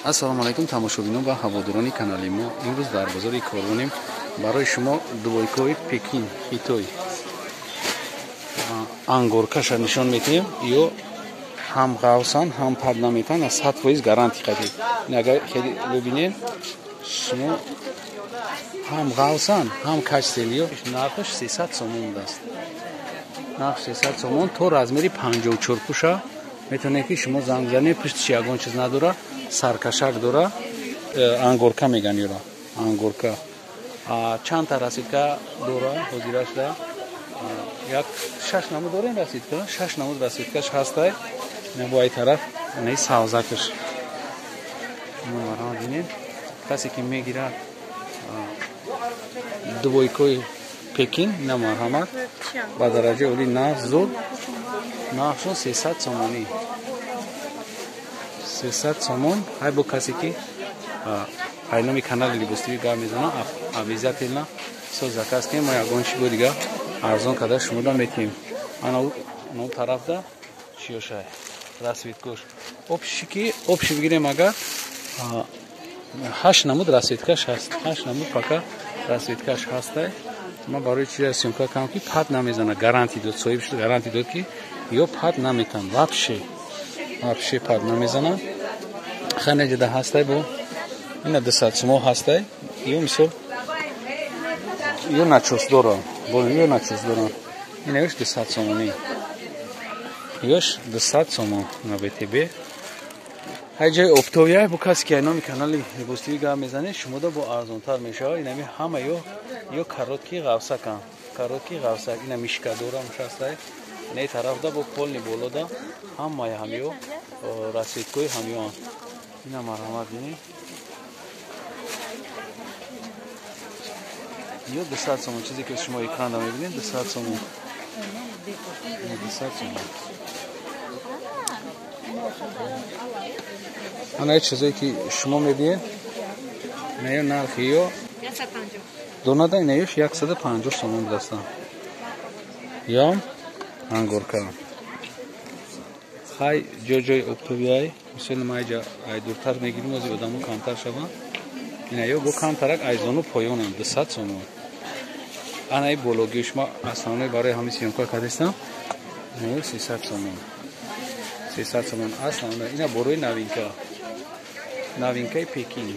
Ассалому алайкум тамошобинон ва ҳаводорони канали мо. Имрӯз дар бозори Корвонем барои шумо двойкаи Пекин, Хитой ангоркаша нишон медиҳем. Ё ҳам ғавсан, ҳам пад наметан, аз 100% гарантӣ қадид. Агар хеле бибинед, шумо ҳам ғавсан, ҳам качсел. Ё нархаш 300 сомон будааст. Нарх 300 сомон то размери 54 пуша метавонед ки шумо занг занед, пуштиш ягон чиз надора, саркашак дора, ангорка меган ёра, ангорка. Чандта расидка дора ҳозирашда? Як шаш намуд дорем расидка, шаш намуд расидкаш ҳастай. Бо ай тараф инаи савзакаш. Марҳамат, бинед, касе ки мегирад двойкои Пекин, ина марҳамат, ба дараҷаи олӣ, нарх зуд, нархшон 300 сомонӣ, 300 сомон. Ҳай бо касе ки ай номи канали Либостиви гап мезана, обязательно со заказ кунем, мо ягон чи бо дига арзон карда шумода метиҳем. Ана он тарафда чиёшай расцветкош. Общий ки общий бигирем, агар ҳашт намуд расцветкаш ҳаст, ҳашт намуд пока расцветкаш ҳастай. Ман барои чи съёмка кардам ки пад намезана, гарантӣ дод соҳиб шуд, гарантӣ дод ки ё пад наметан, вообще вообще пад намезана. Хеле ҷида ҳастай, бо ина 200 сумо ҳастай. Ё мисол ё начос дора, бо ё начос дора. Ина ёш 200 сомонӣ, ёш 200 сомон на ВТБ. Ҳай ҷои оптовия, бо касе ки номи канали Либостиви гап мезанед, шумода бо арзонтар мешавад. Инами ҳама ё короткий ғавсакан, короткий ғавсак, ина мишка дора мушастай. Инаи тарафда бо полный болода ҳамаи ҳамё расцветкои ҳамёан. Ина марҳамат, бинед, ё 200 сомон. Чизе ки шумо экранда мебинед, 200 сомон, 200 сомон. Ана чизое ки шумо мебинед, инаё нархи ё донада, инаёш 150 сомон будастанд. Ё ангорка. Хай ҷо ҷои оптовиай, мисол ма айҷа ай дуртар мегирим, ози одамо камтар шаванд. Инаё бо камтарак айзону поёнанд, 200 сомон. Анаи бологиш ма основной барои ҳамин съёмка кардистам, инаё 300 сомон, 300 сомон основной. Ина борои новинка, новинкаи Пекин,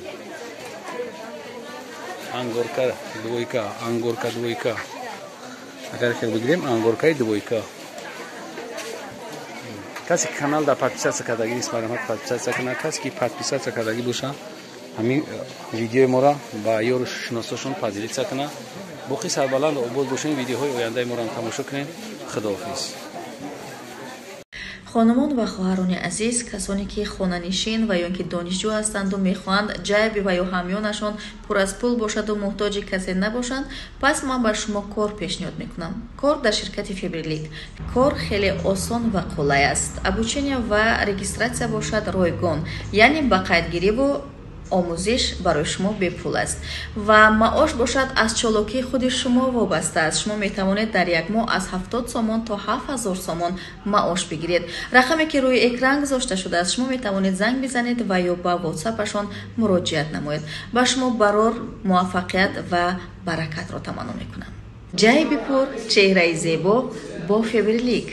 ангорка двойка, ангорка двойка. Агар хел бигирем, ангоркаи двойка. Касе ки канал дар подписаться кардагӣ нест, марҳамат подписаться кунад. Касе ки подписаться кардагӣ боша, ҳамин видеои моро ба ёру шиносошон поделиться кунад. Боқӣ сарбаланд обод бошед, видеоҳои ояндаи моро тамошо кунед. Худоҳофиз. Хонумон ва хоҳарони азиз, касоне ки хонанишин ва ё ки донишҷӯ ҳастанду мехоҳанд ҷайби ва ё ҳамёнашон пур аз пул бошаду муҳтоҷи касе набошанд, пас ман ба шумо кор пешниҳод мекунам. Кор дар ширкати Фаберлик. Кор хеле осон ва қулай аст. Обучение ва регистрация бошад ройгон, яъне ба қайдгириву омӯзиш барои шумо бепул аст ва маош бошад аз чолокии худи шумо вобаста аст. Шумо метавонед дар як моҳ аз 70 сомон то 7000 сомон маош бигиред. Рақаме ки рӯи экран гузошта шудааст, шумо метавонед занг бизанед ва ё ба ватсапашон муроҷиат намоед. Ба шумо барор, муваффақият ва баракатро таманно мекунам. Ҷайби пур, чеҳраи зебо бо Фаберлик.